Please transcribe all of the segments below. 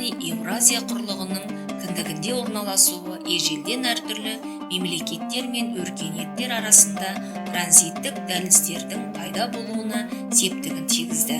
Яғни Еуразия құрлығының кіндігінде орналасуы ежелден әртүрлі мемлекеттер мен өркениеттер арасында транзиттік дәліздердің пайда болуына септігін тигізді.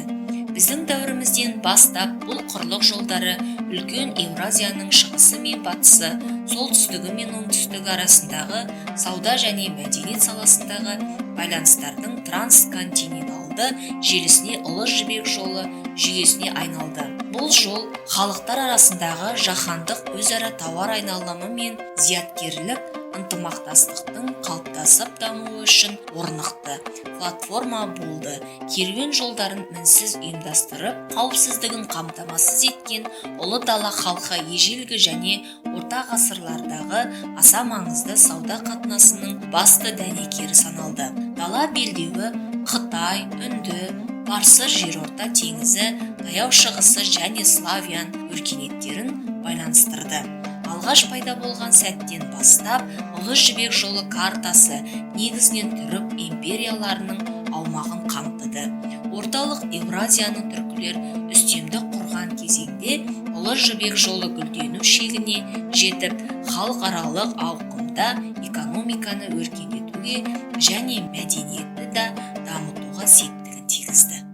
Біздің дәуірімізден бастап бұл құрлық жолдары үлкен Еуразияның шығысы мен батысы, солтүстігі мен оңтүстігі арасындағы сауда және мәдениет саласындағы байланыстардың трансконтиненталды желісіне, Ұлы Жібек жолы жүйесіне айналды. Бұл жол халықтар арасындағы жаһандық өзара тауар айналымы мен зияткерлік ынтымақтастықтың қалыптасып дамуы үшін орнықты платформа болды. Керуен жолдарын мінсіз ұйымдастырып, қауіпсіздігін қамтамасыз еткен Ұлы Дала халқы ежелгі және орта ғасырлардағы аса маңызды сауда қатынасының басты дәнекері саналды. Дала белдеуі Қытай, Үнді, Парсы, Жерорта теңізі, Таяу Шығысы және славян өркениеттерін байланыстырды. Алғаш пайда болған сәттен бастап Ұлы Жібек жолы картасы негізінен түрік империяларының аумағын қамтыды. Орталық Еуразияның түркілер үстемдік құрған кезеңде Ұлы Жібек жолы гүлдену шегіне жетіп, халықаралық ауқымда экономиканы өркендетуге және мәдениетті да дамытуға септігін тигізді.